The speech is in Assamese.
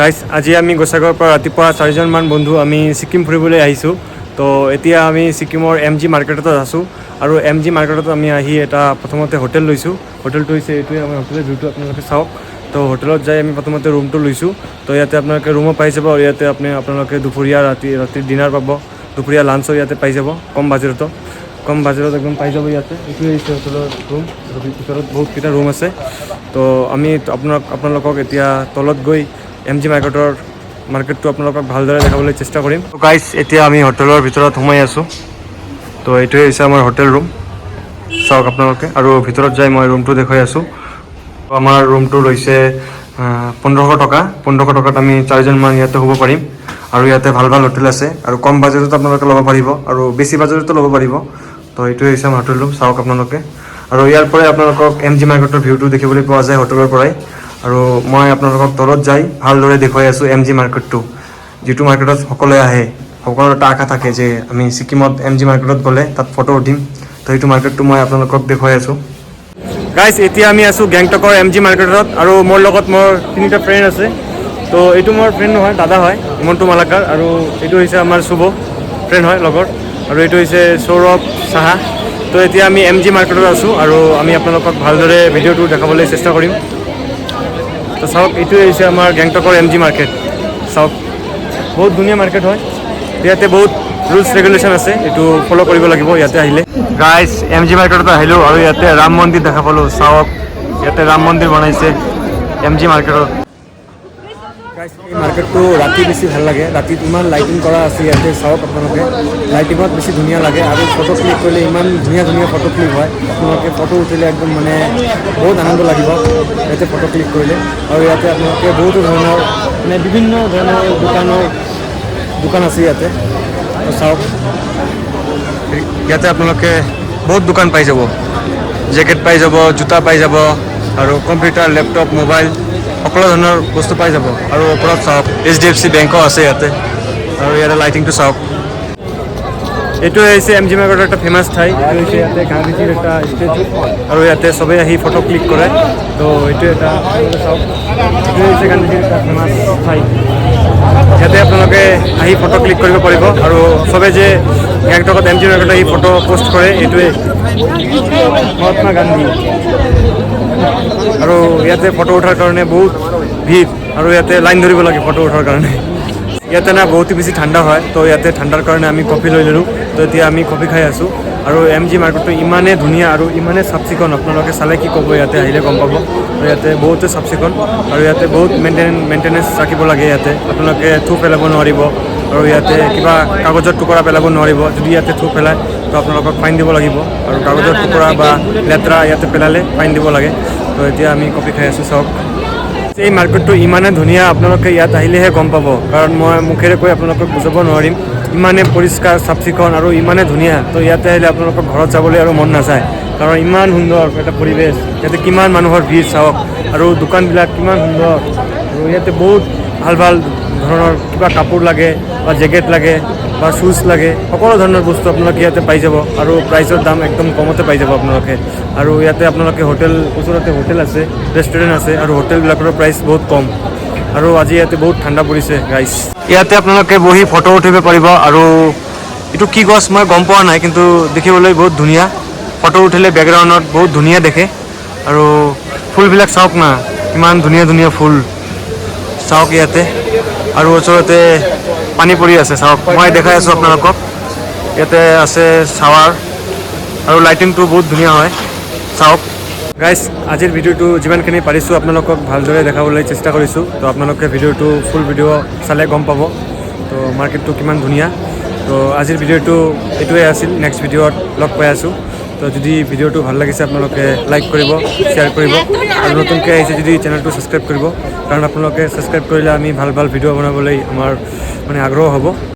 গাইজ, আজি আমি গোসাইগাঁৱৰ পৰা ৰাতিপুৱা চাৰিজনমান বন্ধু আমি ছিকিম ফুৰিবলৈ আহিছোঁ। তো এতিয়া আমি ছিকিমৰ এম জি মাৰ্কেটত আছোঁ আৰু এম জি মাৰ্কেটত আমি আহি এটা প্ৰথমতে হোটেল লৈছোঁ। হোটেলটো হৈছে এইটোৱে। আমাৰ হোটেলৰ ভিউটো আপোনালোকে চাওক। তো হোটেলত যাই আমি প্ৰথমতে ৰুমটো লৈছোঁ। তো ইয়াতে আপোনালোকে ৰুমো পাই যাব আৰু ইয়াতে আপোনালোকে দুপৰীয়া, ৰাতিৰ ডিনাৰ পাব, দুপৰীয়া লাঞ্চো ইয়াতে পাই যাব। কম বাজেটতো, কম বাজেটত একদম পাই যাব ইয়াতে। এইটোৱে হৈছে হোটেলৰ ৰুম আৰু ভিতৰত বহুতকেইটা ৰুম আছে। তো আমি আপোনালোকক এতিয়া তলত গৈ এম জি মাৰ্কেটৰ মাৰ্কেটটো আপোনালোকক ভালদৰে দেখাবলৈ চেষ্টা কৰিম। গাইজ, এতিয়া আমি হোটেলৰ ভিতৰত সোমাই আছোঁ। তো এইটোৱে হৈছে আমাৰ হোটেল ৰুম, চাওক আপোনালোকে। আৰু ভিতৰত যাই মই ৰুমটো দেখুৱাই আছোঁ। আমাৰ ৰুমটো লৈছে 1500 টকা। 1500 টকাত আমি চাৰিজনমান ইয়াতে শুব পাৰিম। আৰু ইয়াতে ভাল ভাল হোটেল আছে আৰু কম বাজেটত আপোনালোকে ল'ব পাৰিব আৰু বেছি বাজেটতো ল'ব পাৰিব। তো এইটোৱে হৈছে আমাৰ হোটেল ৰুম, চাওক আপোনালোকে। আৰু ইয়াৰ পৰাই আপোনালোকক এম জি মাৰ্কেটৰ ভিউটো দেখিবলৈ পোৱা যায় হোটেলৰ পৰাই। আৰু মই আপোনালোকক তলত যাই ভালদৰে দেখুৱাই আছোঁ এম জি মাৰ্কেটটো, যিটো মাৰ্কেটত সকলোৱে আহে। সকলোৰে এটা আশা থাকে যে আমি ছিকিমত এম জি মাৰ্কেটত গ'লে তাত ফটো উঠিম। তো সেইটো মাৰ্কেটটো মই আপোনালোকক দেখুৱাই আছোঁ। গাইজ, এতিয়া আমি আছোঁ গেংটকৰ এম জি মাৰ্কেটত আৰু মোৰ লগত মোৰ তিনিটা ফ্ৰেণ্ড আছে। তো এইটো মোৰ ফ্ৰেণ্ড নহয়, দাদা হয়, মণ্টু মালাকাৰ। আৰু এইটো হৈছে আমাৰ শুভ, ফ্ৰেণ্ড হয়, লগৰ। আৰু এইটো হৈছে সৌৰভ সাহা। তো এতিয়া আমি এম জি মাৰ্কেটত আছোঁ আৰু আমি আপোনালোকক ভালদৰে ভিডিঅ'টো দেখাবলৈ চেষ্টা কৰিম। তো চাওক, এইটোৱে হৈছে আমাৰ গেংটকৰ এম জি মাৰ্কেট। চাওক, বহুত ধুনীয়া মাৰ্কেট হয়। ইয়াতে বহুত ৰুলছ ৰেগুলেশ্যন আছে, এইটো ফ'ল' কৰিব লাগিব ইয়াতে আহিলে। গাইজ, এম জি মাৰ্কেটত আহিলোঁ আৰু ইয়াতে ৰাম মন্দিৰ দেখা পালোঁ। চাওক, ইয়াতে ৰাম মন্দিৰ বনাইছে এম জি মাৰ্কেটত। গাইজ, এই মাৰ্কেটটো ৰাতি বেছি ভাল লাগে। ৰাতিত ইমান লাইটিং কৰা আছে ইয়াতে, চাওক আপোনালোকে। লাইটিঙত বেছি ধুনীয়া লাগে আৰু ফটো ক্লিক কৰিলে ইমান ধুনীয়া ধুনীয়া ফটো ক্লিক হয়। আপোনালোকে ফটো উঠিলে একদম মানে বহুত আনন্দ লাগিব ইয়াতে ফটো ক্লিক কৰিলে। আৰু ইয়াতে আপোনালোকে বহুতো ধৰণৰ, মানে বিভিন্ন ধৰণৰ দোকান আছে ইয়াতে। তো চাওক, ইয়াতে আপোনালোকে বহুত দোকান পাই যাব। জেকেট পাই যাব, জোতা পাই যাব আৰু কম্পিউটাৰ, লেপটপ, মোবাইল, সকলো ধৰণৰ বস্তু পাই যাব। আৰু ওপৰত চাওক, এইচডিএফচি বেংকো আছে ইয়াতে। আৰু ইয়াতে লাইটিংটো চাওক। এইটো হৈছে এম জি মাৰ্কেটৰ এটা ফেমাছ ঠাই। এইটো হৈছে ইয়াতে গান্ধীজীৰ এটা ষ্টেচু আৰু ইয়াতে চবেই আহি ফটো ক্লিক কৰে। তো এইটো এটা আপোনালোকে চাওক, এইটো হৈছে গান্ধীজীৰ এটা ফেমাছ ঠাই। ইয়াতে আপোনালোকে আহি ফটো ক্লিক কৰিব পাৰিব। আৰু চবে যে গেংটকত এম জি মাৰ্কেটত আহি ফটো পোষ্ট কৰে, এইটোৱে মহাত্মা গান্ধী। আৰু ইয়াতে ফটো উঠাৰ কাৰণে বহুত ভিৰ আৰু ইয়াতে লাইন ধৰিব লাগে ফটো উঠাৰ কাৰণে। ইয়াতে না বহুত বেছি ঠাণ্ডা হয়। তো ইয়াতে ঠাণ্ডাৰ কাৰণে আমি কফি লৈ ল'লোঁ। তো এতিয়া আমি কফি খাই আছোঁ। আৰু এম জি মাৰ্কেটটো ইমানেই ধুনীয়া আৰু ইমানেই চাফ চিকুণ, আপোনালোকে চালে কি ক'ব, ইয়াতে আহিলে গম পাব। আৰু ইয়াতে বহুতে চাফ চিকুণ আৰু ইয়াতে বহুত মেইনটেনেঞ্চ ৰাখিব লাগে। ইয়াতে আপোনালোকে থু পেলাব নোৱাৰিব আৰু ইয়াতে কিবা কাগজৰ টুকুৰা পেলাব নোৱাৰিব। যদি ইয়াতে থু পেলায়, তো আপোনালোকক ফাইন দিব লাগিব। আৰু কাগজৰ টুকুৰা বা লেতেৰা ইয়াতে পেলালে ফাইন দিব লাগে। তো এতিয়া আমি কফি খাই আছোঁ, চাওক। এই মাৰ্কেটটো ইমানে ধুনীয়া, আপোনালোকে ইয়াত আহিলেহে গম পাব, কাৰণ মই মুখেৰে কৈ আপোনালোকক বুজাব নোৱাৰিম। ইমানে পৰিষ্কাৰ, চাফ চিকুণ আৰু ইমানে ধুনীয়া। তো ইয়াতে আহিলে আপোনালোকক ঘৰত যাবলৈ আৰু মন নাযায়, কাৰণ ইমান সুন্দৰ এটা পৰিৱেশ। ইয়াতে কিমান মানুহৰ ভিৰ চাওক আৰু দোকানবিলাক কিমান সুন্দৰ। আৰু ইয়াতে বহুত ভাল ভাল ধৰণৰ কিবা কাপোৰ লাগে বা জেকেট লাগে বা শ্বুজ লাগে, সকলো ধৰণৰ বস্তু আপোনালোকে ইয়াতে পাই যাব আৰু প্ৰাইচৰ দাম একদম কমতে পাই যাব আপোনালোকে। আৰু ইয়াতে আপোনালোকে হোটেল, ওচৰতে হোটেল আছে, ৰেষ্টুৰেণ্ট আছে আৰু হোটেলবিলাকৰ প্ৰাইচ বহুত কম। আৰু আজি ইয়াতে বহুত ঠাণ্ডা পৰিছে গাইছ। ইয়াতে আপোনালোকে বহি ফটো উঠিব পাৰিব। আৰু এইটো কি গছ মই গম পোৱা নাই, কিন্তু দেখিবলৈ বহুত ধুনীয়া। ফটো উঠিলে বেকগ্ৰাউণ্ডত বহুত ধুনীয়া দেখে। আৰু ফুলবিলাক চাওক না, ইমান ধুনীয়া ধুনীয়া ফুল, চাওক ইয়াতে। আৰু ওচৰতে পানী পৰি আছে, চাওক, মই দেখাই আছোঁ আপোনালোকক। ইয়াতে আছে চাৱাৰ আৰু লাইটিংটো বহুত ধুনীয়া হয়, চাওক। গাইজ, আজিৰ ভিডিঅ'টো যিমানখিনি পাৰিছোঁ আপোনালোকক ভালদৰে দেখাবলৈ চেষ্টা কৰিছোঁ। তো আপোনালোকে ভিডিঅ'টো ফুল ভিডিঅ' চালে গম পাব তো মাৰ্কেটটো কিমান ধুনীয়া। তো আজিৰ ভিডিঅ'টো এইটোৱে আছিল। নেক্সট ভিডিঅ'ত লগ পাই আছোঁ। তো যদি ভিডিঅ'টো ভাল লাগিছে, আপোনালোকে লাইক কৰিব, শ্বেয়াৰ কৰিব আৰু নতুনকৈ আহিছে যদি চেনেলটো ছাবস্ক্ৰাইব কৰিব, কাৰণ আপোনালোকে ছাবস্ক্ৰাইব কৰিলে আমি ভাল ভাল ভিডিঅ' বনাবলৈ আমাৰ মানে আগ্ৰহ হ'ব।